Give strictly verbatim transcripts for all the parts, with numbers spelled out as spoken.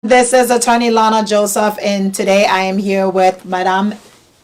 This is Attorney Lana Joseph, and today I am here with Madame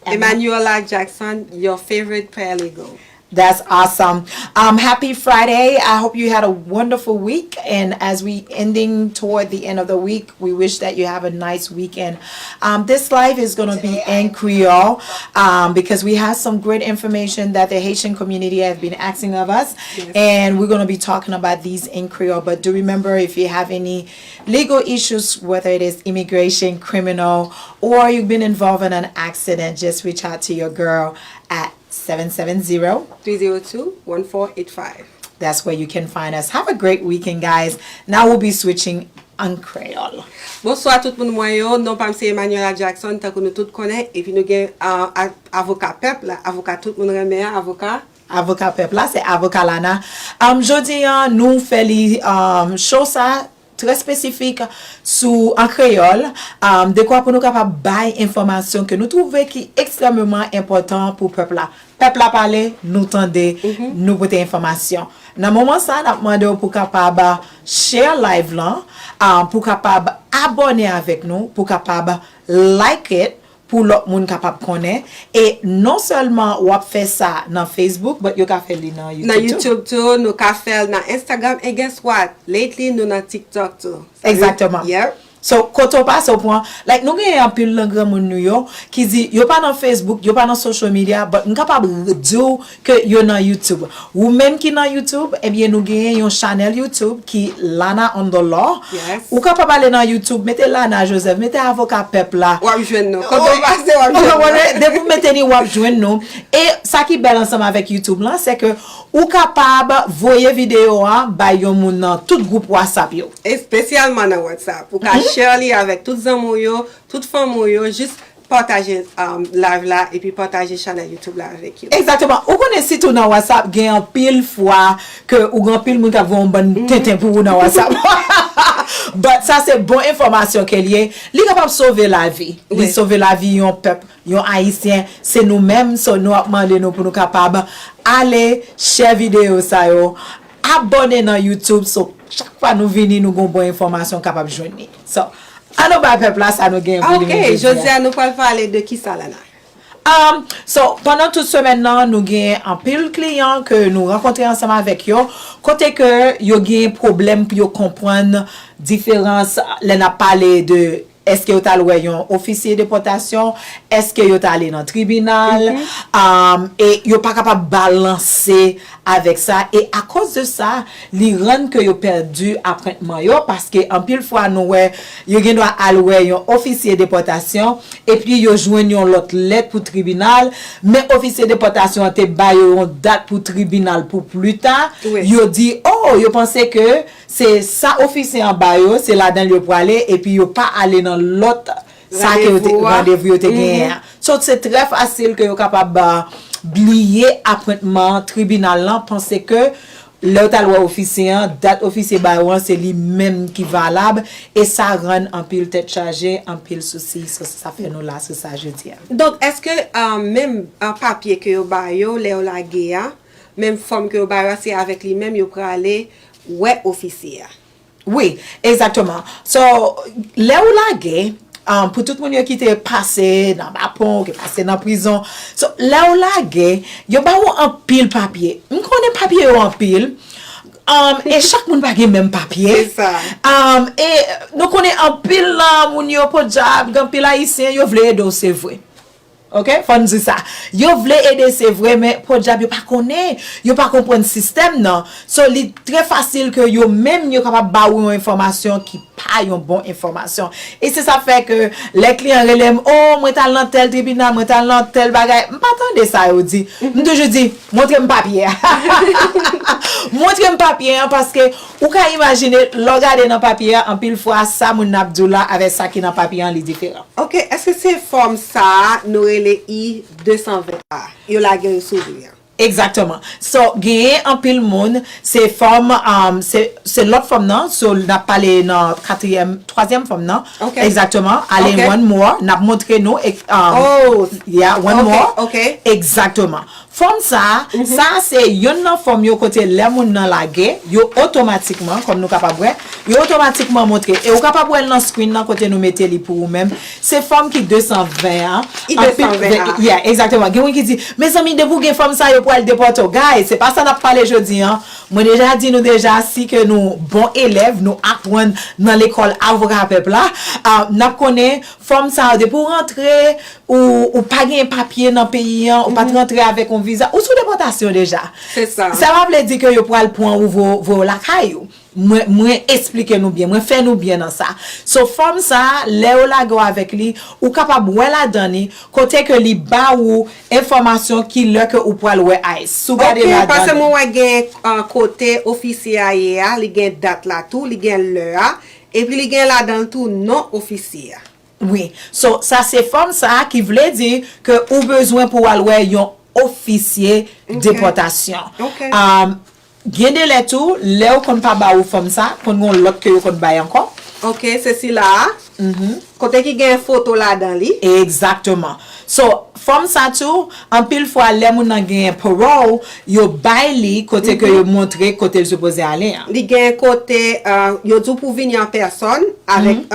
Emmanuela Jackson, your favorite paralegal. That's awesome. Um, happy Friday. I hope you had a wonderful week. And as we ending toward the end of the week, we wish that you have a nice weekend. Um, this live is going to be in Creole um, because we have some great information that the Haitian community have been asking of us. Yes. And we're going to be talking about these in Creole. But do remember, if you have any legal issues, whether it is immigration, criminal, or you've been involved in an accident, just reach out to your girl at seven seven zero, three zero two, one four eight five. That's where you can find us. Have a great weekend, guys. Now we'll be switching en Creole. Bonswa tout moun mwen yo, non pa m se Emmanuela Jackson, tankou nou tout konnen, epi nou gen uh, avoka pèp la, avoka tout moun renmen an, avoka. Avoka pèp la, se avoka Lana. Um, jodi an, nou fè li um, show sa trè espesifik sou an kreyòl, um, dekwa pou nou kapab bay enfòmasyon ke nou twouve ki ekstrèmeman enpòtan pou pèp la. Pèp la pale, nou tande, nou pote enfòmasyon. Nan moman sa, n ap mande w pou kapab share live lan, um, pou kapab abòne avèk nou, pou kapab like it, pou lòt moun kapab konnen. E non sèlman w ap fè sa nan Facebook, but yo ka fè li nan YouTube. Nan YouTube tou, nou ka fè l nan Instagram. And guess what? Lately, nou nan TikTok tou. Exactement. Yep. So, kote w pase, w pran, like, nou genyen anpil nan granmoun nou yo ki di yo pa nan Facebook, yo pa nan social media, but m kapab di w ke yo nan YouTube. Ou menm ki nan YouTube, ebyen nou genyen yon chanèl YouTube ki Lana on the Law. Ou kapab ale nan YouTube, mete Lana Joseph, mete Avoka Pèp la. W ap jwenn nou. Kote w pase, w ap jwenn nou. Depi w mete li, w ap jwenn nou. E sa ki bèl ansanm avèk YouTube lan, se ke ou kapab voye videyo a bay yon moun nan tout gwoup WhatsApp yo. Espesyalman nan WhatsApp. Ou ka share li avèk tout zanmi w yo, tout fanmi w yo, jis pataje um, live la epi pataje chanèl YouTube la avèk yo. Egzakteman. Ou konnen sitou nan WhatsApp gen anpil fwa ke ou gen anpil moun k ap voye yon bann tenten pou ou nan WhatsApp. But sa se bon enfòmasyon ke l ye. Li kapab sove lavi. Li sove lavi yon pèp, yon Ayisyen. Se nou menm, so nou ap mande nou pou nou kapab ale share videyo sa yo, abòne nan YouTube, so chak fwa nou vini, nou gen yon bon enfòmasyon kapab jwenn li. So, An nou bay pèp la sa nou genyen pou li menm jodi a. Ok, jodi a nou pral pale de kisa, Lana? Um, so, pandan tout semèn nan, nou gen anpil kliyan ke nou rankontre ansanm avèk yo, kote ke yo gen pwoblèm pou yo konprann diferans lè n ap pale de èske yo t al wè yon ofisye depòtasyon, èske yo t ale nan tribinal, um, e yo pa kapab balanse avèk sa, e akoz de sa, li rann ke yo pèdi apwentman yo, paske anpil fwa nou wè yo gen dwa al wè yon ofisye depòtasyon, epi yo jwenn yon lòt lèt pou tribinal, men ofisye depòtasyon an te ba yo yon dat pou tribinal pou pli ta, yo di, oh, yo panse ke se sa ofisye an ba yo, se ladan l yo prale, epi yo pa ale nan lòt sa ke yo te, randevou yo te genyen an. So, se trè fasil ke yo kapab uh, bliye apwentman tribinal lan, panse ke lè yo t al wè ofisye an, dat ofisye ba yo an, se li menm ki valab, e sa rann anpil tèt chaje, anpil sousi, so, sa fè nou la sou sa jodi a. Donk, èske uh, menm uh, papye ke yo ba yo lè yo lage a, menm fòm ke yo ba yo a, se avèk li menm yo prale wè ofisye a? Wi, egzakteman. So, lè ou lage, um, pou tout moun yo ki te pase nan bapon, ki pase nan prizon, so, lè ou lage, yo ba ou anpil papye. M konnen papye yo anpil, um, e chak moun pa gen menm papye. Se sa. Um, e nou konnen anpil nan moun yo, podyab, gen anpil Ayisyen, yo vle ede w, se vre. Ok, fò n di sa. Yo vle ede, se vre, men podyab yo pa konnen, yo pa konprann sistèm nan. So, li trè fasil ke yo menm yo kapab ba ou yon enfòmasyon ki pa yon bon enfòmasyon. E se sa fè ke lè kliyan rele m, oh, mwen t al nan tèl tribinal, mwen t al nan tèl bagay, m pa tande sa yo di. M toujou di, montre m papye a. Montre m papye an, paske ou ka imajine, lè w gade nan papye a, anpil fwa, sa moun nan ap di w la avèk sa ki nan papye an, li diferan. Ok, èske se fòm sa a nou rele I de san ven a? Yo lage yo sou ri a. Egzakteman. So, genyen anpil moun, se fòm, um, se, se lòt fòm nan, so, n ap pale nan katriyèm, twazyèm fòm nan. Ok. Egzakteman. Ale, ok, one more, n ap montre nou, e, um, oh, yeah, one okay, more. Ok. Egzakteman. Fòm sa a, sa a se yonn nan fòm yo kote lè moun nan lage, yo otomatikman, kòm nou kapab wè, yo otomatikman montre. E ou kapab wè l nan screen nan kote nou mete li pou ou menm. Se fòm ki de san ven an. Ki de san ven an. Yeah, egzakteman. Gen moun ki di, mezanmi, depi w gen fòm sa, yo pral depòte w. Guys, se pa sa n ap pale jodi an. Mwen deja di nou deja, si ke nou bon elèv, nou aprann nan lekòl avoka pèp la, n ap konnen fòm sa yo, depi w rantre, ou, ou pa gen papye nan peyi an, ou pa t rantre avèk yon viza, ou sou depòtasyon deja. Se sa. Sa pa vle di ke yo pral pran ou voye w lakay ou. Mwen, mwen esplike nou byen, mwen fè nou byen nan sa. So, fòm sa a, lè yo lage w avèk li, ou kapab wè ladan li, kote ke li ba ou enfòmasyon ki lè ke ou pral wè ICE. Si w gade ladan li. Ok, paske mwen wè gen kote ofisye a ye a, li gen dat la tou, li gen lè a, epi li gen ladan l tou non ofisye a. Wi. So, sa se fòm sa a ki vle di ke ou bezwen pou w al wè yon ofisye depòtasyon. Ok. Gen de lè tou, lè yo konn pa ba ou fòm sa, konn gen yon lòt ke yo konn bay ankò. Ok, se sila a. Kote ki gen foto ladan li. Egzakteman. So, fòm sa tou, anpil fwa lè moun nan gen parole, yo bay li kote ke yo montre kote l sipoze ale an. Li gen kote, yo di w pou vini an pèsòn avèk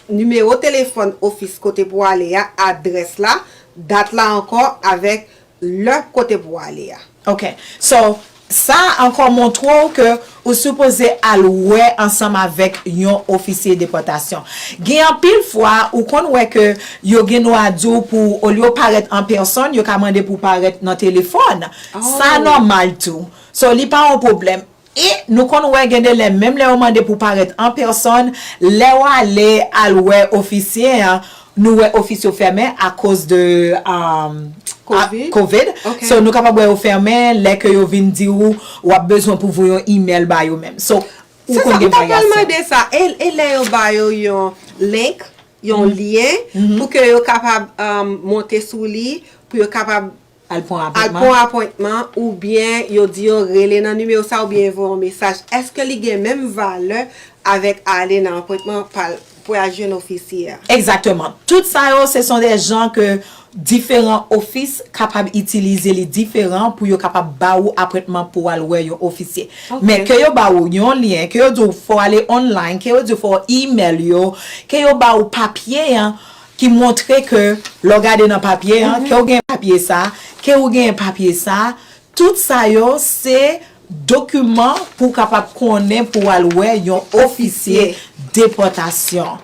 nimewo telefòn ofis kote pou ale a, adrès la, dat la ankò avèk lè kote pou ale a. Ok. So, sa ankò montre w ke ou sipoze al wè ansanm avèk yon ofisye depòtasyon. Gen anpil fwa, ou konn wè ke yo gen dwa di w pou, olye w parèt an pèsòn, yo ka mande pou w parèt nan telefòn. Sa nòmal tou. So, li pa yon pwoblèm. E nou konn wè gen de lè, menm lè yo mande pou parèt an pèsòn, lè w ale al wè ofisye an, nou wè ofis yo fèmen akoz de um, COVID. COVID. Ok. So nou kapab wè yo fèmen lè ke yo vin di ou w ap bezwen pou voye yon email ba yo menm. So ou Se sa, konn m gen ta pral varyasyon. Mande sa. E, e lè yo ba yo yon link, yon lyen, pou ke yo kapab um, monte sou li, pou yo kapab Al pran al apwentman. Pran apwentman, oubyen yo di yo rele nan nimewo sa, oubyen yo voye yon mesaj. Èske li gen menm valè avèk ale nan apwentman pa l pou al jwenn ofisye a? Egzakteman. Tout sa yo, se son de jan ke diferan ofis kapab itilize li diferan pou yo kapab ba ou apwentman pou w al wè yon ofisye. Ok. Men ke yo ba ou yon lyen, ke yo di w fò w ale online, ke yo di w fò w email yo, ke yo ba ou papye an ki montre ke lè w gade nan papye an, ke w gen papye sa, ke w gen papye sa, tout sa yo se dokiman pou w kapab konnen pou w al wè yon ofisye depòtasyon.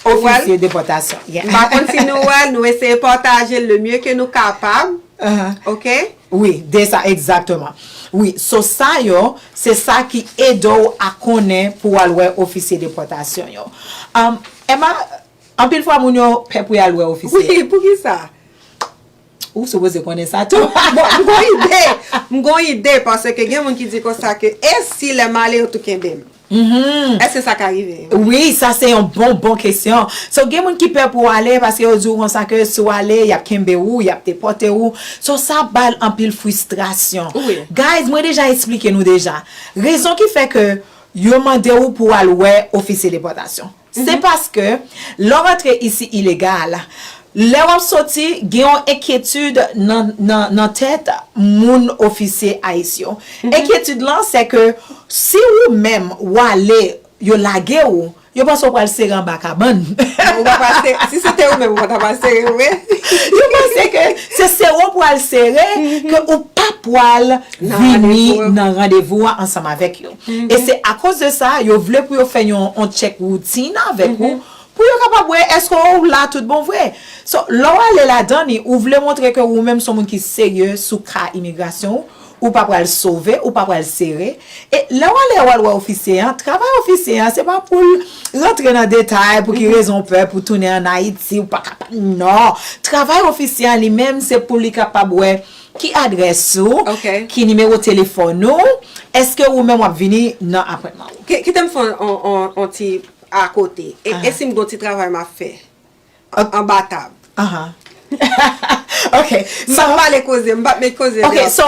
Ofisye depòtasyon. Yeah. M pa konn si nou wè l, nou eseye pataje l le mye ke nou kapab. Uh-huh. Ok? Wi, de sa, egzakteman. Wi, so sa yo, se sa ki ede w a konnen pou w al wè ofisye depòtasyon yo. Um, Emma, anpil fwa moun yo pè pou y al wè ofisye. Wi, poukisa? Ou sipoze konnen sa tou. Bon, m gon ide. M gon ide, paske gen moun ki di konsa ke e si lè m ale yo tou kenbe m? Èske sa ka rive? Wi, sa se yon bon, bon kesyon. So, gen moun ki pè pou w ale paske yo di w konsa ke si w ale, y ap kenbe ou, y ap depòte ou. So, sa ba l anpil fristrasyon. Wi. Guys, mwen deja esplike nou deja. Rezon ki fè ke yo mande w pou w al wè ofisye depòtasyon. Se paske, lè w rantre isi ilegal, lè w ap soti, gen yon enkyetid nan, nan, nan tèt moun ofisye ICE yo. Enkyetid lan, se ke si ou menm, w ale, yo lage w, yo panse w pral sere anba kabann. Ou pa pral sere, si se te ou menm, ou pa ta pral sere vre. Yo panse ke se sere w pral sere, ke ou pa pral vini nan randevou a ansanm avèk yo. E se akoz de sa, yo vle pou yo fè yon, yon tchèk woutin avèk ou, pou yo kapab wè èske ou la tout bon vre. So, lè w ale ladan li, ou vle montre ke ou menm se yon moun ki serye sou ka imigrasyon ou, ou pa pral sove, ou pa pral sere. E lè w ale w al wè ofisye an, travay ofisye an, se pa pou l rantre nan detay pou ki rezon w pè pou tounen ann Ayiti, ou pa kapab. Non! Travay ofisye an li menm, se pou li kapab wè ki adrès ou, Ok. Ki nimewo telefòn ou, èske ou menm w ap vini nan apwentman ou. Ki- Kite m fè on- on- on ti akote. E, e si m gon ti travay m ap fè? Anba tab. Aha. Ok. M ap pale koze, m p ap met koze Ok, deyò. So,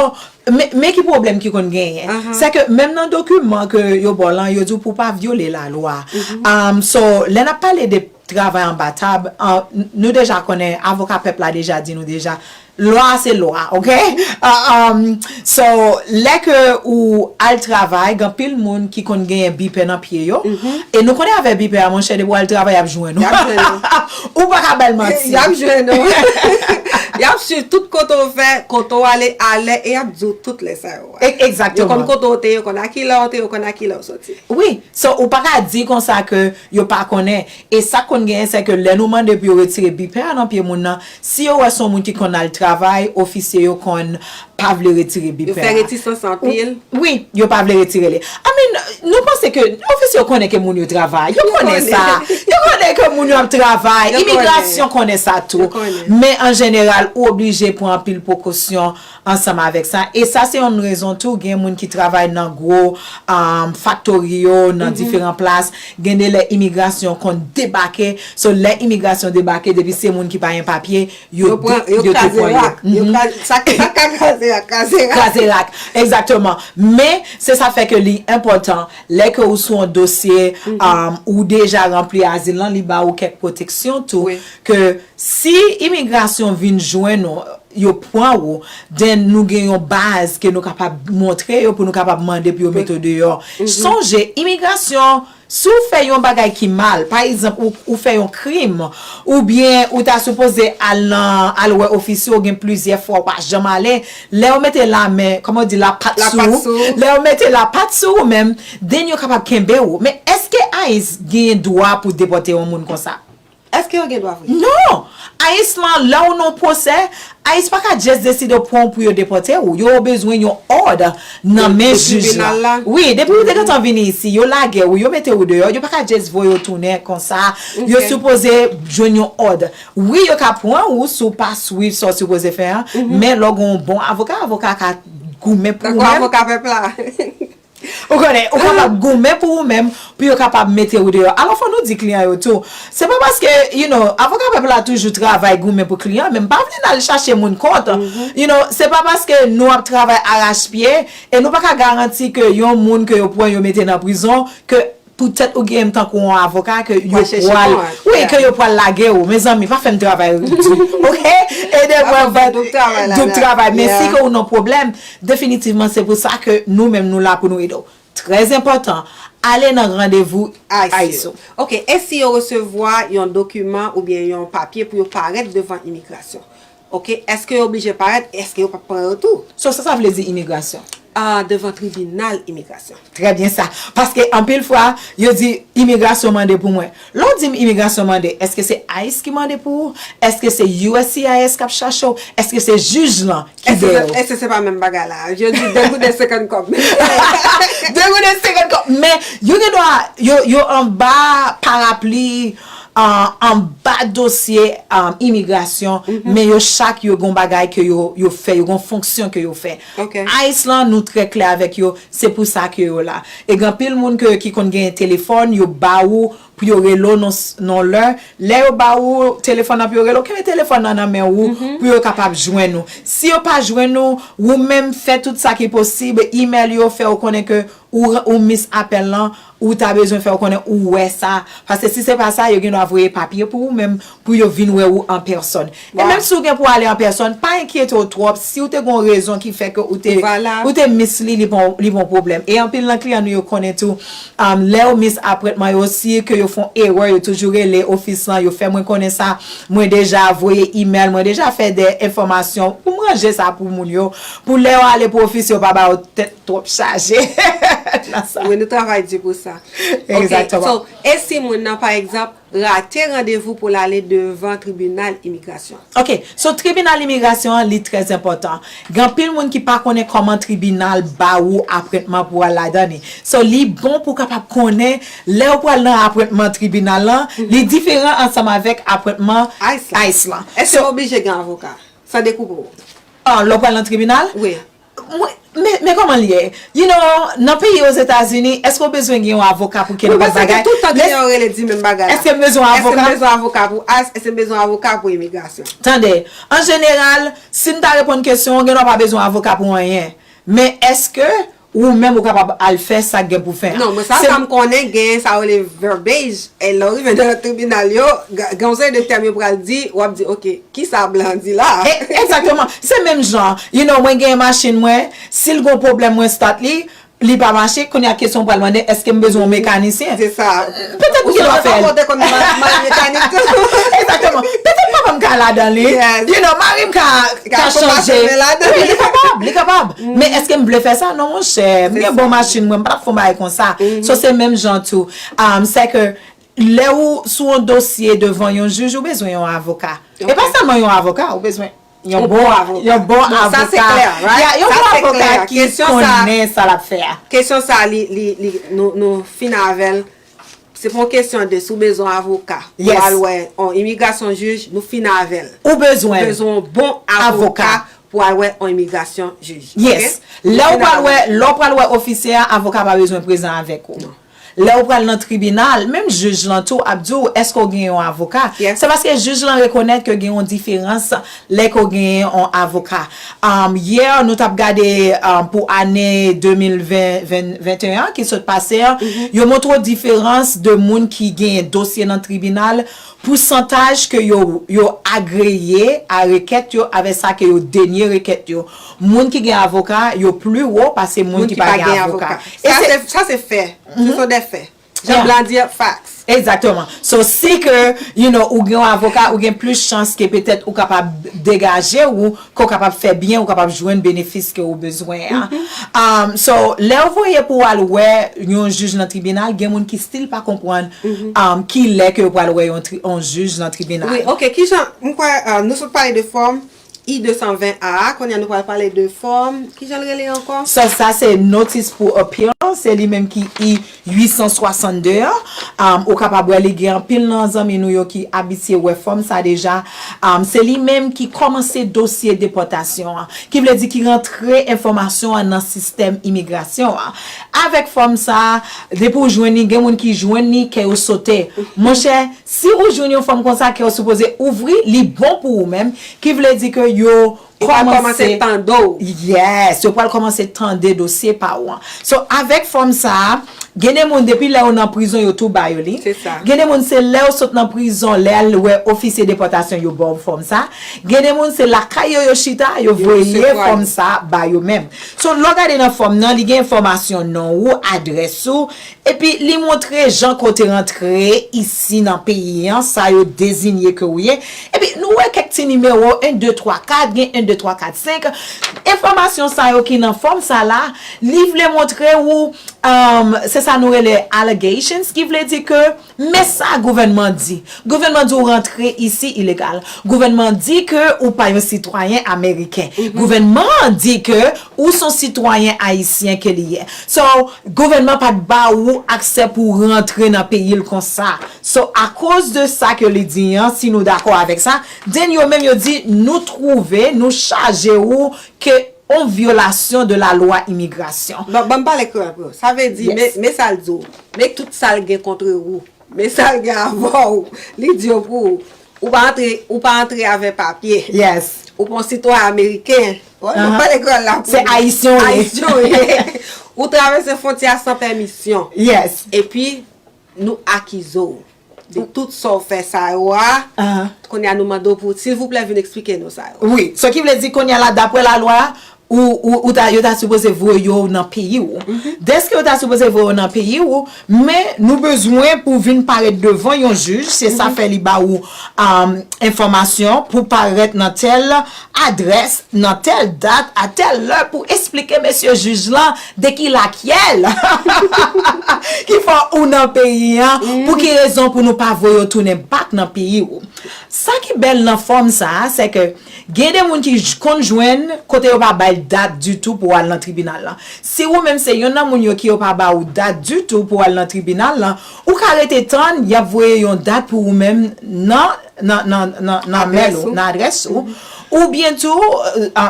men men ki pwoblèm ki konn genyen. Se ke menm nan dokiman ke yo ba w lan, yo di w pou w pa vyole lalwa. Um, so, lè n ap pale de travay anba tab, an, n- nou deja konnen, avoka pèp la deja di nou deja, lwa se lwa, ok? Ah, um, so, lè ke ou al travay, gen anpil moun ki konn genyen bipè nan pye yo, e nou konnen avè bipè a, monchè, depi w al travay, y ap jwenn ou. Y ap jwenn ou. Ou pa ka ba l manti. Y ap jwenn ou. Y ap swiv tout kote w fè, kote w ale, alè, e y ap di w tout lè sa yo a. E- Yo konn egzakteman. Kote w te, yo konn a kilè w te, yo konn a kilè w soti. Wi, so ou pa ka di konsa ke yo pa konnen. E sa k konn genyen, se ke lè nou mande pou yo retire bipè a nan pye moun nan, si yo wè se yon moun ki konn al travay, ofisye yo konn pa vle retire bipè a. Yo fè retisans anpil. Wi, yo pa vle retire li. I mean, nou panse ke ofisye yo konnen ke moun yo travay. Yo konnen sa. Yo konnen ke moun yo ap travay. Imigrasyon konnen sa tou. Men an jeneral, ou oblije pran anpil prekosyon ansanm avèk sa. E sa se yon rezon tou, gen moun ki travay nan gwo, um, faktori yo, nan diferan plas. Gen de lè imigrasyon konn debake. So, lè imigrasyon debake, depi se moun ki pa gen papye, yo, yo pran, yo yo tou kraze pran yo. Rak. Yo kraze, sa, sa ka kraze rak, kraze rak. Kraze rak, egzakteman. Men, se sa fè ke li enpòtan, lè ke ou sou yon dosye, um, ou deja ranpli azil lan, li ba ou kèk pwoteksyon tou, ke si imigrasyon vin jwenn ou, yo pran ou, then nou gen yon baz ke nou kapab montre yo pou nou kapab mande pou yo mete w deyò. Sonje, imigrasyon, si w fè yon bagay ki mal, pa egzanp, ou, ou fè yon krim, oubyen ou ta sipoze al nan, al wè ofisye, ou gen plizyè fwa ou pa janm ale, lè yo mete lamen, kòman yo di, lapat sou ou, lè yo mete lapat sou ou menm, then yo kapab kenbe ou. Men èske ICE genyen dwa pou depòte yon moun konsa? Èske yo gen dwa vre? Non! ICE lan, lè w nan pwosè, ICE pa ka just deside pran w pou yo depòte w. Yo bezwen yon òd nan men jij la. Wi, depi ou te gentan vini isi, yo lage w, yo mete w deyò, yo pa ka just voye w tounen konsa. Yo sipoze jwenn yon òd. Wi, yo ka pran w si w pa swiv sa w sipoze fè an, men lè w gen yon bon avoka, avoka ka goumen pou ou menm. Tankou avoka pèp la. Ou konnen, ou kapab goumen pou ou menm, pou yo kapab mete ou deyò. Alò, fò nou di kliyan yo tou. Se pa paske, you know, avoka pèp la toujou travay goumen pou kliyan, men m pa vle n al chache moun kont. You know, se pa paske nou ap travay arachpye, e nou pa ka garanti ke yon moun ke yo pran, yo mete nan prizon, ke poutèt ou gen tankou yon avoka ke yo pral, wi, ke yo pral lage ou. Mezanmi, pa fè m travay di, ok? Ede mwen ban doub travay la. Doub travay. Men si ke ou nan pwoblèm, definitivman, se pou sa ke nou menm nou la pou nou ede w. Trè enpòtan, ale nan randevou ICE ou. Ok, e si yo resevwa yon dokiman oubyen yon papye pou yo parèt devan imigrasyon? Ok, èske yo oblije parèt? Èske yo p ap pran yo tou? So, sa sa vle di imigrasyon? Ah, devan tribinal imigrasyon. Trè byen sa. Paske anpil fwa, yo di imigrasyon mande pou mwen. Lè w di m imigrasyon mande, èske se ICE ki mande pou ou? Èske se USCIS k ap chache w? Èske se jij lan ki dèyè w? Èske se pa menm bagay la? Yo di de goud e senkant kòb. De goud e senkant kòb. Men yo gen dwa, yo, yo anba parapli, an, anba dosye, um, imigrasyon, men yo chak yo gon bagay ke yo, yo fè, yo gon fonksyon ke yo fè. Ok. ICE lan, nou trè klè avèk yo, se pou sa ke yo la. E gen anpil moun ke, ki konn gen telefòn, yo ba ou pou yo rele w nan, nan lè. Lè yo ba ou telefòn nan pou yo rele w, kenbe telefòn nan nan men ou pou yo kapab jwenn ou. Si yo pa jwenn ou, ou menm fè tout sa ki posib, email yo, fè yo konnen ke ou, ou miss apèl lan, ou ta bezwen fè yo konnen ou wè sa. Paske si se pa sa, yo gen dwa voye papye pou ou menm, pou yo vin wè ou an pèsòn. E menm si w gen pou ale an pèsòn, pa enkyete w twòp. Si w te gen yon rezon ki fè ke ou te, ou te miss li, li pa, li pa yon pwoblèm. E anpil nan kliyan nou yo konnen tou, um, lè yo miss apwentman yo, si ke yo fè yon erè, yo toujou rele ofis lan, yo fè mwen konnen sa, mwen deja voye email, mwen deja fè de enfòmasyon pou m ranje sa pou moun yo, pou lè yo ale pou ofis, yo pa ba yo tèt twòp chaje nan sa. Wi, nou travay di pou sa. Ok, so, e si moun nan, pa egzanp, rate randevou pou l ale devan tribinal imigrasyon? Ok, so tribinal imigrasyon an, li trè enpòtan. Gen anpil moun ki pa konnen kòman tribinal ba ou apwentman pou al ladan li. So, li bon pou w kapab konnen lè w pral nan apwentman tribinal lan, li diferan ansanm avèk apwentman ICE lan. Èske w oblije gen avoka? San dekoupe w. Ah, lè w pral nan tribinal? Wi. Mwen, men, men kòman l ye? You know, nan peyi Ozetazini, èske w bezwen gen yon avoka pou kenpòt bagay? Wi, paske tout tan kliyan yo rele di menm bagay la. Èske m bezwen yon avoka? Èske m bezwen avoka pou ICE? Èske m bezwen avoka pou imigrasyon? Tande, an jeneral, si m ta reponn kesyon an, gen dwa pa bezwen avoka pou anyen. Men èske ou menm ou kapab al fè sa k gen pou fè an. Non, men sa, sa m konnen, gen sa yo rele verbiage, e lè w rive nan tribinal yo, gen yon seri de tèm yo pral di, w ap di, ok, ki sa blan an di la a? Egzakteman. Se menm jan, you know, mwen gen machin mwen, si l gen yon pwoblèm mwen start li, li pa mache, kounye a kesyon w pral mande, èske m bezwen yon mekanisyen? Se sa. Petèt m gen dwa fè l. Ou te konn mari mekanik tou. Egzakteman. Petèt papa m ka ladan li. You know, mari m ka ka chanje. Wi, li kapab, li kapab. Men èske m vle fè sa? Non, monchè. M gen bon machin mwen, m p ap fè yon bagay konsa. So, se menm jan tou. Um, se ke lè ou sou yon dosye devan yon jij, ou bezwen yon avoka. E pa sèlman yon avoka, ou bezwen yon bon avoka. Yon bon avoka ki konnen sa l ap fè a. Kesyon sa, li, li, li, nou, nou fin avè l. Se pa yon kesyon de si w bezwen avoka pou al wè yon imigrasyon jij, nou fin avè l. Ou bezwen yon bon avoka pou al wè yon imigrasyon jij. Yes. Lè w pral wè, lè w pral wè ofisye a, avoka pa bezwen prezan avèk ou. Lè w pral nan tribinal, menm jij lan tou ap di w, èske w gen yon avoka? Se paske jij lan rekonèt ke gen yon diferans lè ke w genyen yon avoka. Um, yè, nou t ap gade um, pou ane de mil ven, ven, venteyen ki sot pase an, yo montre w diferans de moun ki genyen dosye nan tribinal, pousantaj ke yo, yo agreye a rekèt yo avè sa ke yo denye rekèt yo. Moun ki gen avoka, yo pli wo pase moun ki pa gen avoka. Sa se, sa se fè. Ce sont des faits. Jan blan di, facts. Egzakteman. So, si ke, you know, ou gen yon avoka, ou gen plis chans ke petèt ou kapab degaje ou, ke w kapab fè byen, ou kapab jwenn benefis ke ou bezwen an. Um, so, lè w voye pou w al wè yon jij nan tribinal, gen moun ki still pa konprann um, ki lè ke yo pral wè yon, tri, yon jij nan tribinal. Wi, ok, kijan, m kwè, uh, nou sot pale de fòm, I de san ven A a, kounye a nou pral pale de fòm, kijan l rele ankò? So, sa se notice pou appeal, se li menm ki I uit san swasannde an. Um, ou kapab wè li gen anpil nan zanmi nou yo ki abitye wè fòm sa deja. Um, se li menm ki kòmanse dosye depòtasyon an, ki vle di ki rantre enfòmasyon an nan sistèm imigrasyon an. Avèk fòm sa, depi w jwenn li, gen moun ki jwenn li, kè yo sote. Monchè, si ou jwenn yon fòm konsa, kè w sipoze ouvri, li bon pou ou menm. Ki vle di ke yo kòmanse tande w. Yes, yo pral kòmanse tande dosye pa w an. So, avèk fòm sa a, gen de moun depi lè yo nan prizon yo tou ba yo li. Gen de moun se lè yo sot nan prizon, lè al wè ofisye depòtasyon yo ba w fòm sa. Gen de moun se lakay yo yo chita, yo voye fòm sa ba yo menm. So, lè w gade nan fòm nan, li gen enfòmasyon non ou, adrès ou, epi li montre jan ke w te rantre isi nan peyi an, sa yo dezinye ke w ye. Epi nou wè kèk ti nimewo, en, de, twa, kat, gen en, de, twa, kat, senk. Enfòmasyon sa yo ki nan fòm sa la, li vle montre ou, um, se sa nou rele allegations, ki vle di ke men sa gouvènman di. Gouvènman di w rantre isi ilegal. Gouvènman di ke ou pa yon sitwayen ameriken. Gouvènman an di ke ou se yon sitwayen ayisyen ke li ye. So, gouvènman pa t ba ou aksè pou w rantre nan peyi l konsa. So, akoz de sa ke li di an, si nou dakò avèk sa, then yo menm yo di nou twouve, nou chaje ou ke yon vyolasyon de la lwa imigrasyon. Ban, ban m pale kreyòl pou yo. Sa vle di, men, men sa l di w. Men tout sa l gen kont ou. Men sa l gen avè w. Li di yo pou ou. Ou pa antre, ou pa antre avè papye. Yes. Ou pa yon sitwayen ameriken. Ban m pale kreyòl la pou ou. Se ayisyen w ye. Ayisyen w ye. Ou travèse fwontyè a san pèmisyon. Yes. Epi, nou akize w de tout sa w fè sa yo a. Kounye a nou mande w pou, silvouplè, vin eksplike nou sa yo. Wi, sa ki vle di kounye a la, daprè lalwa, ou, ou, ou ta, yo ta sipoze voye w nan peyi w. Dèske yo ta sipoze voye w nan peyi w, men nou bezwen pou vin parèt devan yon jij, se sa fè li ba ou um, enfòmasyon pou parèt nan tèl adrès, nan tèl dat, a tèl lè pou eksplike mesye jij lan de ki lakyèl ki fè ou nan peyi an, pou ki rezon pou nou pa voye w tounen back nan peyi w. Sa ki bèl nan fòm sa a, se ke gen de moun ki j- konn jwenn kote yo pa bay dat ditou pou w al nan tribinal lan. Si ou menm se yonn nan moun yo ki yo pa ba ou dat ditou pou w al nan tribinal lan, ou ka rete tann y ap voye yon dat pou ou menm nan nan, nan, nan, nan mèl ou, nan adrès ou. Oubyen tou,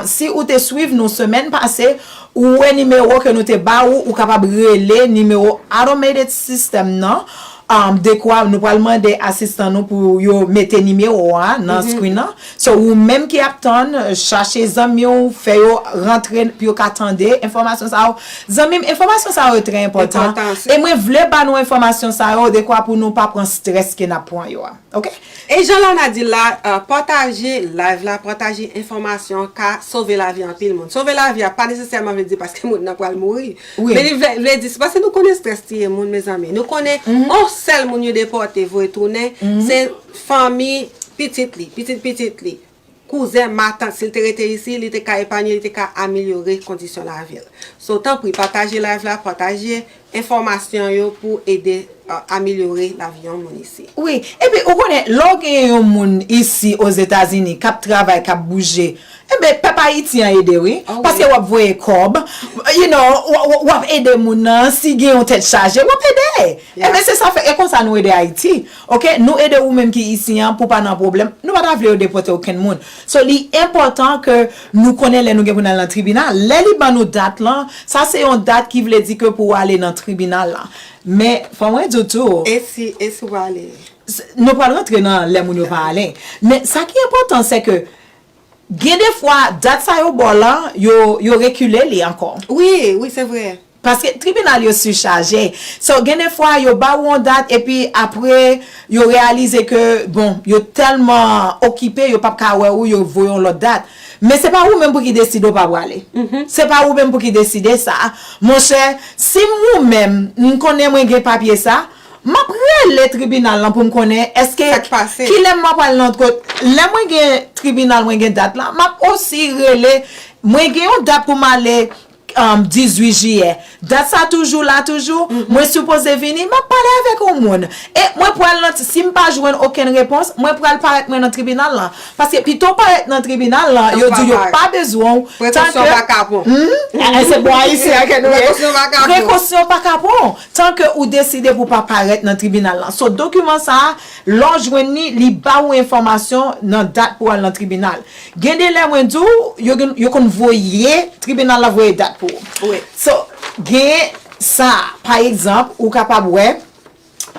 si ou te swiv nou semèn pase, ou wè nimewo ke nou te ba ou, ou kapab rele nimewo automated system nan um, dekwa, nou pral mande asistan nou pou yo mete nimewo a nan screen nan. So, ou menm ki ap tann, chache zanmi w, fè yo rantre pou yo ka tande enfòmasyon sa yo. Zanmi m, enfòmasyon sa yo trè enpòtan. E mwen vle ba nou enfòmasyon sa yo, dekwa pou nou pa pran strès ke n ap pran yo a. Oke? E jan Lana di la, uh, pataje live la, pataje enfòmasyon ka sove lavi anpil moun. Sove lavi a pa nesesèman vle di paske moun nan pral mouri. Men li vle, vle di, se paske nou konnen strès tiye moun, mezanmi. Nou konnen yon sèl moun yo depòte, voye tounen, se fanmi pitit li, pitit pitit li. Kouzen, matant, si l te rete isi, li te ka epanye, li te ka amelyore kondisyon lavi l. So, tanpri, pataje live la, pataje enfòmasyon yo pou ede amelyore lavi yon moun isi. Wi, epi ou konnen, lè w gen yon moun isi Ozetazini k ap travay, k ap bouje, enben, pèp Ayiti an ede wi. Paske w ap voye kòb, you know, w ap ede moun nan, si gen yon tèt chaje, w ap ede. Enben, se sa fè, e konsa nou ede Ayiti. Oke, nou ede ou menm ki isi an pou pa nan pwoblèm. Nou pa ta vle yo depòte okenn moun. So, li enpòtan ke nou konnen lè nou gen pou n al nan tribinal. Lè li ban nou dat lan, sa se yon dat ki vle di ke pou w ale nan tribinal la. Men, fò mwen di w tou. E si, e si w pa ale? Nou pral rantre nan lè moun yo pa ale. Men, sa ki enpòtan, se ke gen de fwa, dat sa yo ba w lan, yo, yo rekile li ankò. Wi, wi, se vre. Paske tribinal yo sichaje. So, gen de fwa, yo ba ou yon dat, epi apre, yo reyalize ke, bon, yo tèlman okipe, yo p ap ka wè ou, yo voye yon lòt dat. Men se pa ou menm pou ki deside ou pa prale. Se pa ou menm pou ki deside sa. Monchè, si m ou menm, m konnen mwen gen papye sa, m ap rele tribinal lan pou m konnen èske kilè m ap pral nan kot. Lè mwen gen tribinal, mwen gen dat la, m ap osi rele, mwen gen yon dat pou m ale um, dizuit jiyè. Dat sa toujou la toujou, mwen sipoze vini, m ap pale avèk yon moun. E mwen pral nan, si m pa jwenn okenn repons, mwen pral parèt mwen nan tribinal lan. Paske pito w parèt nan tribinal lan, yo di yo pa bezwen w. Prekosyon pa ka pran. Se bon ayisyen ke nou ye. Prekosyon pa ka pran. Tan ke ou deside pou pa parèt nan tribinal lan. So, dokiman sa a, lè w jwenn li, li ba ou enfòmasyon nan dat pou w al nan tribinal. Gen de lè mwen di w, yo, yo konn voye, tribinal la voye dat pou ou. So, gen sa, pa egzanp, ou kapab wè,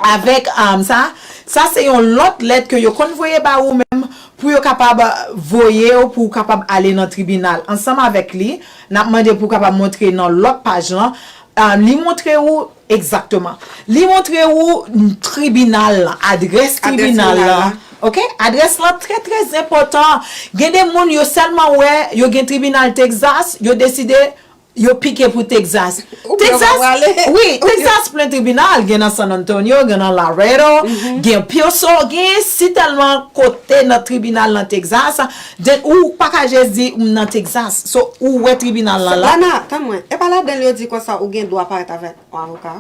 avèk um, sa, sa se yon lòt lèt ke yo konn voye ba ou menm pou yo kapab voye w pou w kapab ale nan tribinal. Ansanm avèk li, n ap mande pou w kapab montre nan lòt paj lan. Um, li montre ou egzakteman. Li montre ou tribinal lan, adrès tribinal lan. Oke? Adrès lan trè, trè enpòtan. Gen de moun yo sèlman wè, yo gen tribinal Texas, yo deside yo pike pou Texas. Texas, wi, Texas plen tribinal, gen nan San Antonio, gen nan Laredo, gen Pioso, gen si tèlman kote nan tribinal nan Texas, ou pa ka jis di m nan Texas. So, ou wè tribinal lan la. Lana, tann mwen, e pa ladan l yo di konsa ou gen dwa parèt avèk yon avoka?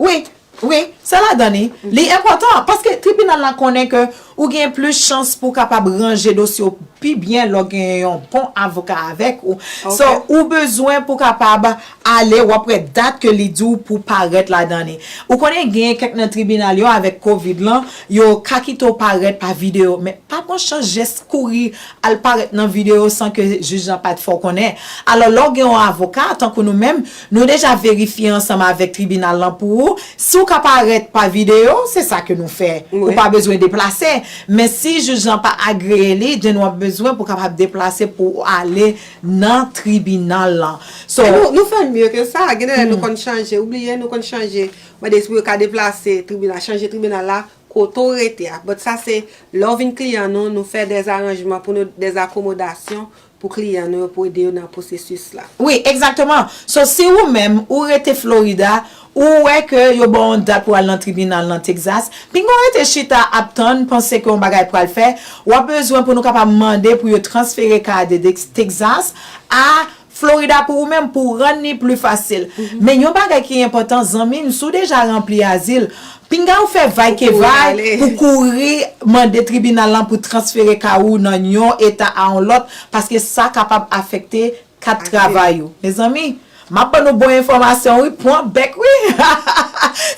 Wi, wi, se ladan li. Li enpòtan, paske tribinal la konnen ke ou gen plis chans pou w kapab ranje dosye w pi byen lè w gen yon bon avoka avèk ou. So, ou bezwen pou w kapab ale, w ap wè dat ke li di w pou w parèt ladan li. Ou konnen gen kèk nan tribinal yo avèk kovid lan, yo ka kite w parèt pa videyo, men pa pran chans jis kouri al parèt nan videyo san ke jij lan pa t fè w konnen. Alò, lè w gen yon avoka, tankou nou menm, nou deja verifye ansanm avèk tribinal lan pou ou. Si w ka parèt pa videyo, se sa ke nou fè. Ou pa bezwen deplase. Men si jij lan pa agreye li, then w ap bezwen pou w kapab deplase pou w ale nan tribinal lan. So, nou, nou fè mye ke sa. Gen de lè nou konn chanje, ou bliye, nou konn chanje. Mande si yo ka deplase tribinal, chanje tribinal la kote w rete a. But sa se lè w vin kliyan nou, nou fè dè aranjman pou nou, dè akomodasyon pou kliyan nou yo, pou ede yo nan pwosesis la. Wi, egzakteman. So, si ou menm, ou rete Florida, ou wè ke yo ba w yon dat pou al nan tribinal nan Texas, pinga w rete chita ap tann, panse ke yon bagay pral fè, w ap bezwen pou nou kapab mande pou yo transfere ka de Texas a Florida pou ou menm, pou w rann li pli fasil. Men yon bagay ki enpòtan, zanmi m, si w deja ranpli azil, pinga w fè vaykevay pou kouri mande tribinal lan pou transfere ka ou nan yon eta a yon lòt, paske sa kapab afekte kat travay ou. Mezanmi, m ap ban nou bon enfòmasyon wi, pran bèk wi.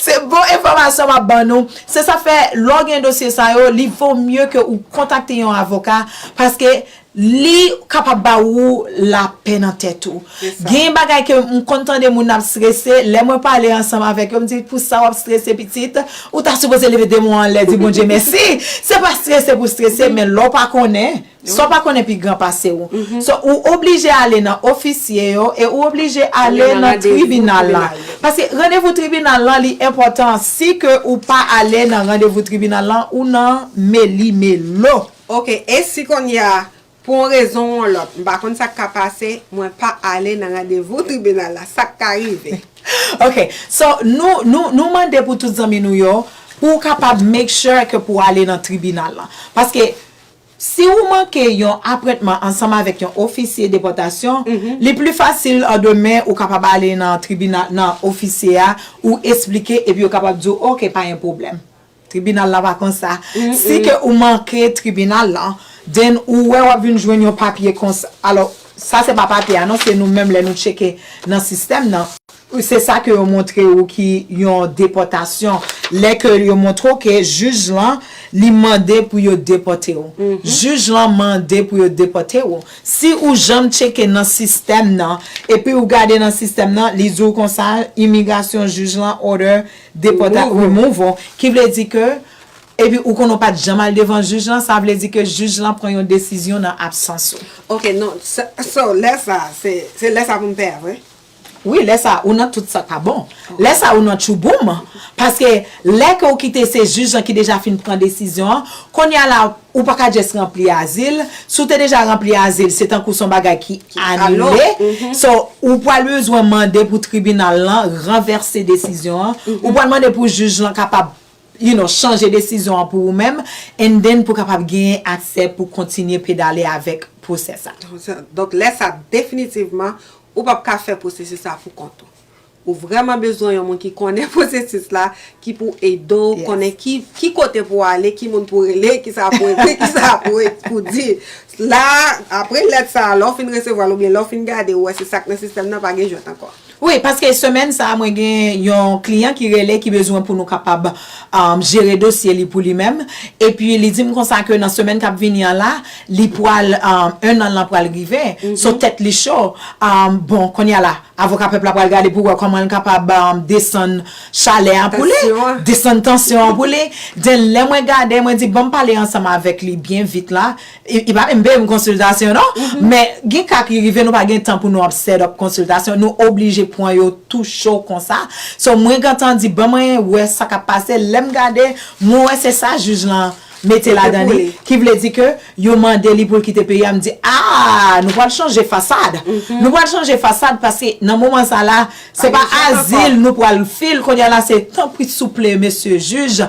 Se bon enfòmasyon m ap ban nou. Se sa fè, lè w gen dosye sa yo, li vo mye ke ou kontakte yon avoka, paske li kapab ba ou lapè nan tèt ou. Gen bagay ke m konn tande moun ap strese, lè mwen pale ansanm avèk yo, m di, "Pou sa w ap strese, pitit? Ou ta sipoze leve de men w anlè, di Bondye mèsi." Se pa strese pou strese, men lè w pa konnen, sa w pa konnen pi gran pase w. So, ou oblije ale nan ofisye yo e ou oblije ale nan tribinal la. Paske randevou tribinal lan, li enpòtan. Si ke ou pa ale nan randevou tribinal lan, ou nan meli melo. Ok, e si kounye a, pou yon rezon ou yon lòt, m pa konn sa k ka pase, mwen pa ale nan randevou tribinal la, sa k ka rive? Ok, so nou, nou, nou mande pou tout zanmi nou yo, pou w kapab make sure ke pou w ale nan tribinal lan. Paske si ou manke yon apwentman ansanm avèk yon ofisye depòtasyon, li pli fasil an demen ou kapab ale nan tribinal, nan ofisye a, ou esplike epi yo kapab di w, "Ok, pa gen pwoblèm." Tribinal la pa konsa. Si ke ou manke tribinal lan, then ou wè w ap vin jwenn yon papye konsa. Alò, sa se pa papye a non, se nou menm lè nou tcheke nan sistèm nan. Se sa ke yo montre ou ki yon depòtasyon. Lè ke yo montre w ke jij lan, li mande pou yo depòte w. Jij lan mande pou yo depòte w. Si ou janm tcheke nan sistèm nan, epi ou gade nan sistèm nan, li di w konsa, imigrasyon, jij lan order depòta, removal, ki vle di ke, epi ou konnen w pa t janm al devan jij lan, sa vle di ke jij lan pran yon desizyon nan absans ou. Ok, non, so, so lè sa, se, se lè sa pou m pè a, vre? Wi, lè sa, ou nan tout sa k pa bon. Lè sa, ou nan tchouboum. Paske lè ke ou kite se jij lan ki deja fin pran desizyon an, kounye a la, ou pa ka just ranpli azil. Si w te deja ranpli azil, se tankou se yon bagay ki anile. So, ou pral bezwen mande pou tribinal lan ranvèse desizyon an. Ou pral mande pou jij lan kapab, you know, chanje desizyon an pou ou menm. And then pou kapab genyen aksè pou kontinye pedale avèk pwosè sa. Donk, lè sa, definitivman, ou p ap ka fè pwosesis sa pou kont ou. Ou vrèman bezwen yon moun ki konnen pwosesis la, ki pou ede w konnen ki, ki kote pou w ale, ki moun pou w rele, ki sa pou w ekri, ki sa pou w, pou w di. La, apre lèt sa a, lè w fin resevwa l oubyen lè w fin gade, ou wè se sa k nan sistèm nan, pa gen jwèt ankò. Wi, paske semèn sa a, mwen gen yon kliyan ki rele ki bezwen pou nou kapab um, jere dosye li pou li menm. Epi li di m konsa ke nan semèn k ap vini an la, li pral, um, en an lan pral rive. So tèt li cho. Um, bon, kounye a la, avoka pèp la pral gade pou wè kòman l kapab, um, desann chalè a pou li, desann tansyon an pou li. Then lè mwen gade, mwen di, "Ban m pale ansanm avèk li byen vit la." I, i pa menm peye m konsiltasyon non. Men gen ka ki rive nou pa gen tan pou nou ap set up konsiltasyon. Nou oblije pran yo tou cho konsa. So mwen gentan di, "Ban mwen wè sa k ap pase." Lè m gade, mwen wè se sa jij lan mete ladan li, ki vle di ke yo mande li pou l kite peyi a. M di, "Ah, nou pral chanje fasad." Nou pral chanje fasad paske nan moman sa la, se pa azil nou pral fil. Kounye a la, se tanpri souple, mesye jij,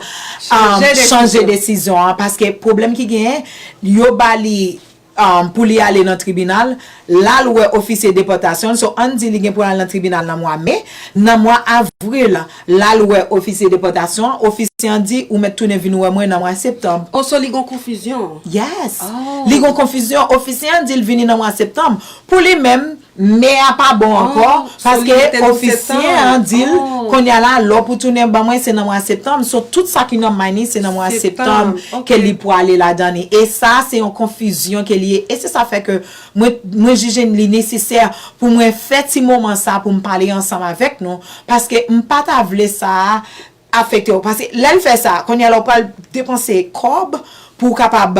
um, chanje desizyon an. Paske pwoblèm ki genyen, yo ba li, um, pou li ale nan tribinal, l al wè ofisye depòtasyon. So, ann di li gen pou l al nan tribinal nan mwa me, nan mwa avril, l al wè ofisye depòtasyon, ofisye an di, "Ou mèt tounen vin wè mwen nan mwa septanm." Oh, so li gon konfizyon? Yes. Li gon konfizyon. Ofisye an di l vini nan mwa septanm. Pou li menm, me a pa bon ankò, paske ofisye an di l, "Kounye a la, lè w pou tounen ban mwen, se nan mwa septanm." So, tout sa ki nan may li, se nan mwa septanm ke li pwale ladan li. E sa, se yon konfizyon ke li ye. E se sa fè ke mwen, mwen jije li nesesè pou mwen fè ti moman sa pou m pale ansanm avèk nou, paske m pa ta vle sa afekte w. Paske lè l fè sa, kounye a la, w pral depanse kòb pou w kapab,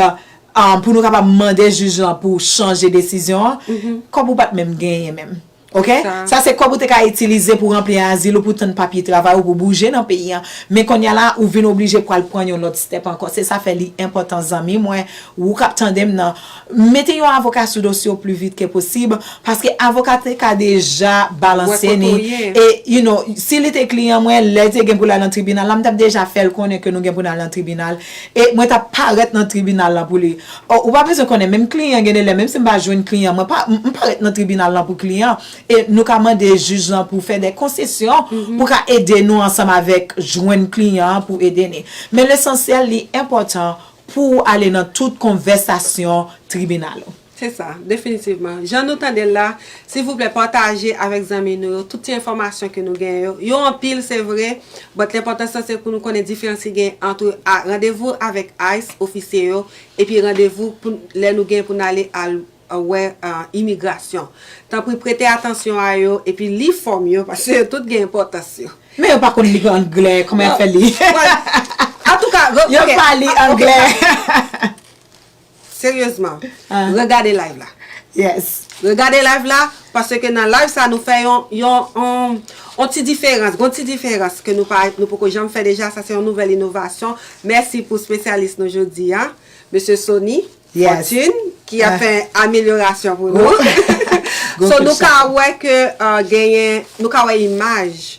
um, pou nou kapab mande jij lan pou chanje desizyon an, kòb ou pa t menm genyen menm. Ok? Sa se kòb ou te ka itilize pou ranpli azil ou, pou tann papye travay ou, pou bouje nan peyi an. Men kounye a la, ou vin oblije pral pran yon lòt step ankò. Se sa fè li enpòtan, zanmi mwen, ou k ap tande m nan, mete yon avoka sou dosye w pli vit ke posib, paske avoka te ka deja balanse ni. E, you know, si li te kliyan mwen, lè te gen pou l al nan tribinal la, m t ap deja fè l konnen ke nou gen pou n al nan tribinal. E mwen t ap parèt nan tribinal la pou li. Oh, ou pa bezwen konnen, menm kliyan gen de lè, menm si m pa jwenn kliyan, mwen pa, m, m parèt nan tribinal lan pou kliyan. E nou ka mande jij lan pou fè de konsesyon, pou ka ede nou ansanm avèk jwenn kliyan an pou ede ni. Men lesansyèl, li enpòtan pou w ale nan tout konvèsasyon tribinal ou. Se sa, definitivman. Jan nou tande l la, silvouplè pataje avèk zanmi nou yo tout ti enfòmasyon ke nou genyen yo. Yo anpil, se vre, but lenpòtans lan se pou nou konnen diferans ki gen ant a, randevou avèk ice, ofisye yo, epi randevou pou lè nou gen pou n ale al, a, wè, a, imigrasyon. Tanpri prete atansyon a yo, epi li fòm yo, paske yo tout gen enpòtans yo. Men yo pa konn li anglè, kòman y ap fè li? Antouka, yo pa li anglè. Seryezman, regade live la. Yes. Regade live la, paske nan live sa nou fè yon yon yon yon ti diferans, yon ti diferans ke nou pa nou poko janm fè deja, sa se yon nouvèl inovasyon. Mèsi pou spesyalis nou jodi a, mesye Sony Yes. Fortune, ki ap fè amelyorasyon pou nou. So nou ka wè ke uh, genyen, nou ka wè imaj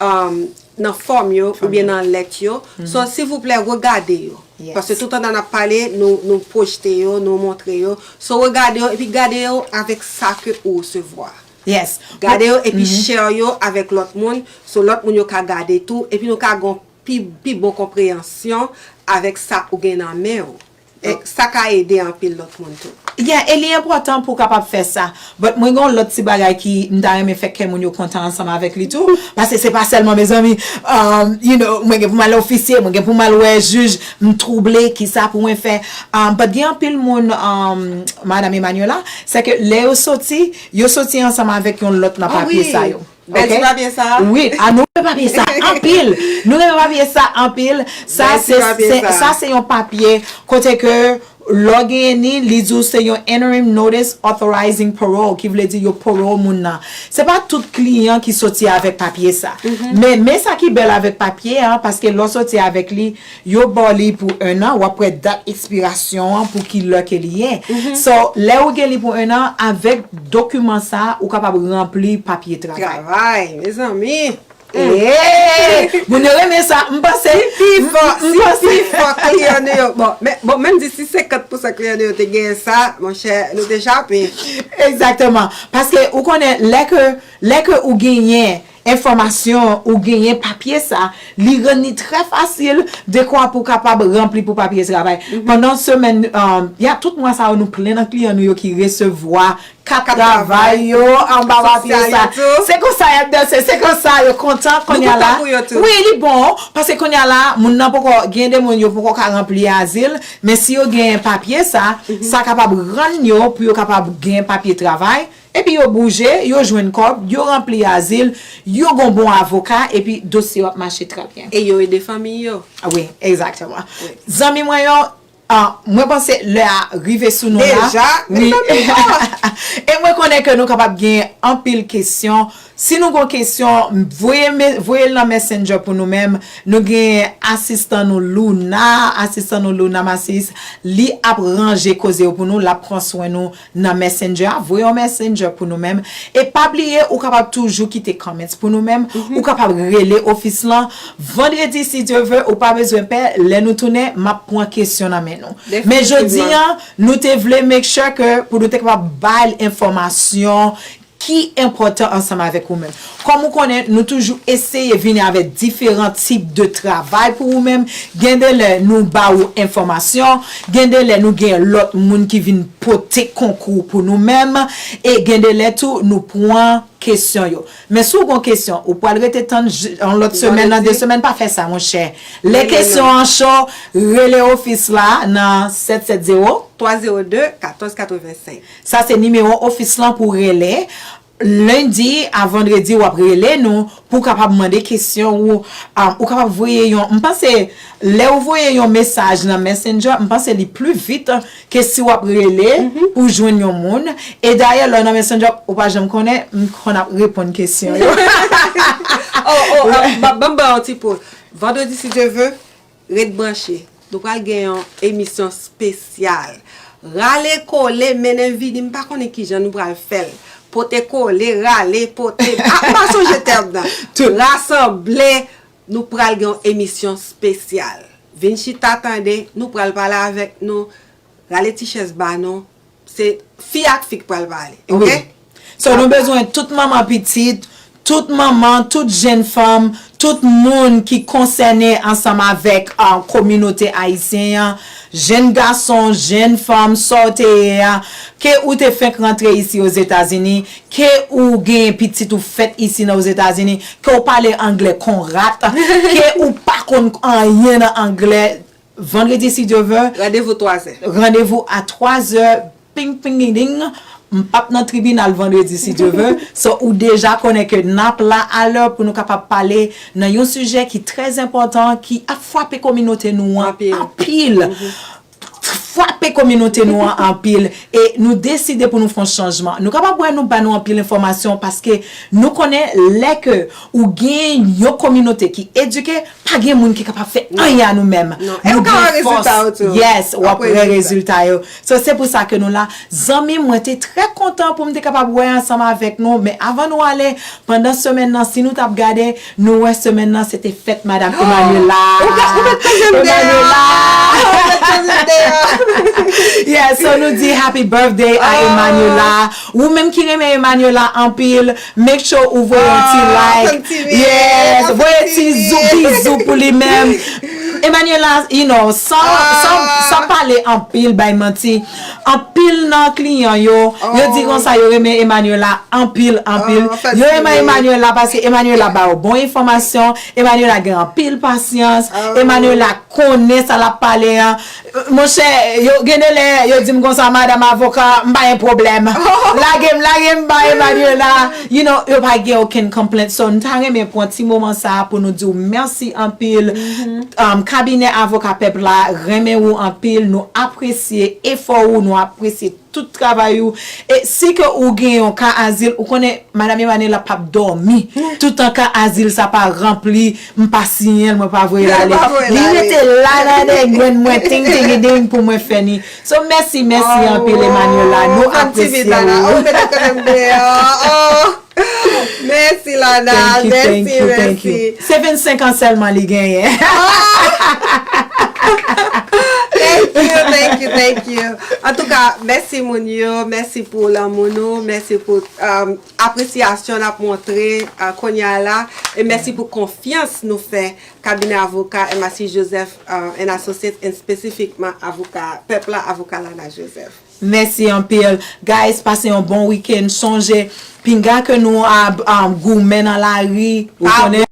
um, nan fòm yo oubyen nan lèt yo. So silvouplè regade yo. Yes. Paske toutan n ap pale, nou, nou pwojte yo, nou montre yo. So regade yo, epi gade yo avèk sa ke ou resevwa. Yes. Gade yo, epi share yo avèk lòt moun. So lòt moun yo ka gade tou, epi nou ka gon pi, pi bon konpreyansyon avèk sa ou gen nan men ou. E sa ka ede anpil lòt moun tou. Yeah, e li enpòtan pou w kapab fè sa. But mwen gen yon lòt ti bagay ki m ta renmen fè kè moun yo kontan ansanm avèk li tou. Paske se pa sèlman, mezanmi, um, you know, mwen gen pou m al ofisye, mwen gen pou m al wè jij, m twouble, kisa pou mwen fè. Um, but gen anpil moun, um, Madanm Emmanuela, se ke lè yo soti, yo soti ansanm avèk yon lòt nan papye sa yo. Bèl ti papye sa. Wi, a nou renmen papye sa anpil. Nou renmen papye sa anpil. Sa se sa se yon papye kote ke lò genyen ni, li di w se yon interim notice authorizing parole, ki vle di yo parole moun nan. Se pa tout kliyan ki soti avèk papye sa. Men men sa ki bèl avèk papye an, paske lò soti avèk li, yo ba w li pou en an, w ap wè dat ekspirasyon an pou ki lè ke li ye. So lè ou gen li pou en an, avèk dokiman sa, ou kapab ranpli papye travay. Travay, mezanmi. Hey! Moun yo renmen sa. M panse. Si pi fò, si pi fò kliyan nou yo. Bon, men, bon, menm di si senkant pousan kliyan nou yo te genyen sa, monchè, nou te chape. Egzakteman. Paske ou konnen, lè ke, lè ke ou genyen enfòmasyon, ou genyen papye sa, li rann li trè fasil dekwa pou kapab ranpli pou papye travay. Pandan semèn, um, ya tout mwa sa yo, nou plen nan kliyan nou yo ki resevwa kat travay yo anba papye sa. Se konsa y ap danse, se konsa yo kontan kounye a la. Wi, li bon, paske kounye a la, moun nan poko, gen de moun yo poko ka ranpli azil, men si yo gen papye sa, sa kapab rann yo pou yo kapab gen papye travay, epi yo bouje, yo jwenn kòb, yo ranpli azil, yo gon bon avoka, epi dosye yo ap mache trè byen. E yo ede fanmi yo. Wi, egzakteman. Zanmi mwen yo, Ah, mwen panse lè a rive sou nou la. Deja, wi. E mwen konnen ke nou kapab gen anpil kesyon. Si nou gon kesyon, voye voye l nan Messenger pou nou menm. Nou gen asistan nou Luna, asistan nou Luna Masis, li ap ranje koze yo pou nou, l ap pran swen nou nan Messenger a, voye yon Messenger pou nou menm. E pa bliye, ou kapab toujou kite comments pou nou menm. Ou kapab rele ofis lan. Vandredi, si Dye ve, ou pa bezwen pè, lè nou tounen, m ap pran kesyon nan men nou. Men jodi an, nou te vle make sure ke pou nou te kapab bay enfòmasyon ki enpòtan ansanm avèk ou menm. Kòm ou konnen, nou toujou eseye vini avèk diferan tip de travay pou ou menm. Gen de lè nou ba ou enfòmasyon, gen de lè nou gen lòt moun ki vin pote konkou pou nou menm, e gen de lè tou nou pran kesyon yo. Men si w gon kesyon, ou pwal rete tann yon lòt semèn nan de semèn, pa fè sa, monchè. Lè kesyon an cho, rele ofis la nan sèt sèt zewo. twa zewo de, katòz katrevensenk. Sa se nimewo ofis lan pou rele. Lendi a vandredi, w ap rele nou pou w kapab mande kesyon ou, um, ou kapab voye yon, m panse, lè ou voye yon mesaj nan Messenger, m panse li pli vit ke si w ap rele pou jwenn yon moun. E dayè, lè w nan Messenger, ou pa janm konnen, m konn ap reponn kesyon yo. Oh, oh, ban m ba yon ti po. Vandredi, si Dye ve, ret branche. Nou pral gen yon emisyon espesyal. Rale kole, mennen vini, m pa konnen kijan nou pral fè l. Pote kole, rale, pote, a, m pa sonje tèm nan. Rasanble, nou pral gen yon emisyon espesyal. Vin chita tande, nou pral pale avèk nou. Rale ti chèz ba nou. Se fi ak fi k pral pale. Oke? So nou bezwen tout manman pitit, tout manman, tout jenn fanm, tout moun ki konsène ansanm avèk uh, kominote ayisyen an, jenn gason, jenn fanm, sa w te ye a, ke ou te fenk rantre isi Ozetazini, ke ou gen pitit ou fèt isi nan Ozetazini, ke w pale anglè kon rat, ke ou pa konn anyen nan anglè, Vandredi, si Dye vle. Randevou twazè. Randevou a twazè, ping, ping, ding, ding. M p ap nan tribinal vandredi, si Dye vle. So, ou deja konnen ke n ap la alè pou nou kapab pale nan yon sijè ki trè enpòtan, ki ap frape kominote nou an anpil. Frape kominote nou an anpil. E nou deside pou nou fè yon chanjman. Nou kapab wè nou ba nou anpil enfòmasyon paske nou konnen lè ke ou gen yon kominote ki edike, pa gen moun ki kapab fè anyen a nou menm. Nou gen fòs. Yes, w ap wè rezilta yo. So, se pou sa ke nou la. Zanmi m, mwen te trè kontan pou m te kapab wè ansanm avèk nou. Men avan nou ale, pandan semèn nan, si nou t ap gade, nou wè semèn nan, se te fèt Madanm Emmanuela. Emmanuela! Yes, so nou di happy birthday a Emmanuela. Ou menm ki renmen Emmanuela anpil, make sure ou voye yon ti like. Yes, voye ti zou, bizou pou li menm. Emmanuela, you know, san, san, san pale anpil, bay manti. Anpil nan kliyan yo, yo di konsa yo renmen Emmanuela anpil, anpil. Yo renmen Emmanuela paske Emmanuela ba yo bon enfòmasyon, Emmanuela gen anpil pasyans, Emmanuela konnen sa l ap pale an. Monchè, yo gen de lè, yo di m konsa, "Madanm avoka, m pa gen pwoblèm. Lage m, lage m ba Emmanuela." You know, yo pa gen okenn complaint. So, m ta renmen pran ti moman sa a pou nou di w mèsi anpil. Um, kabinè avoka pèp la renmen ou anpil. Nou apresye efò ou, nou apresye tout travay ou. E si ke ou gen yon ka azil, ou konnen Madanm Emmanuela p ap dòmi toutan ka azil sa pa ranpli, m pa siyen l, mwen pa voye l ale. Li rete la nan de grenn mwen, ting ting ding pou mwen fè ni. So, mèsi, mèsi anpil, Emmanuela. Nou apresye ou. Mèsi, Lana. Mèsi, mèsi. Se vennsenk an sèlman li genyen. Thank you, thank you, thank you. Antouka, mèsi moun yo, mèsi pou lanmou nou, mèsi pou um, apresyasyon n ap montre uh, kounye a la, e mèsi pou konfyans nou fè kabinè avoka M A C Joseph uh, and Associates, and spesifikman avoka pèp la, avoka Lana Joseph. Mèsi anpil. Guys, pase yon bon wikenn. Sonje, pinga ke nou ap um, goumen nan lari. Ou konnen?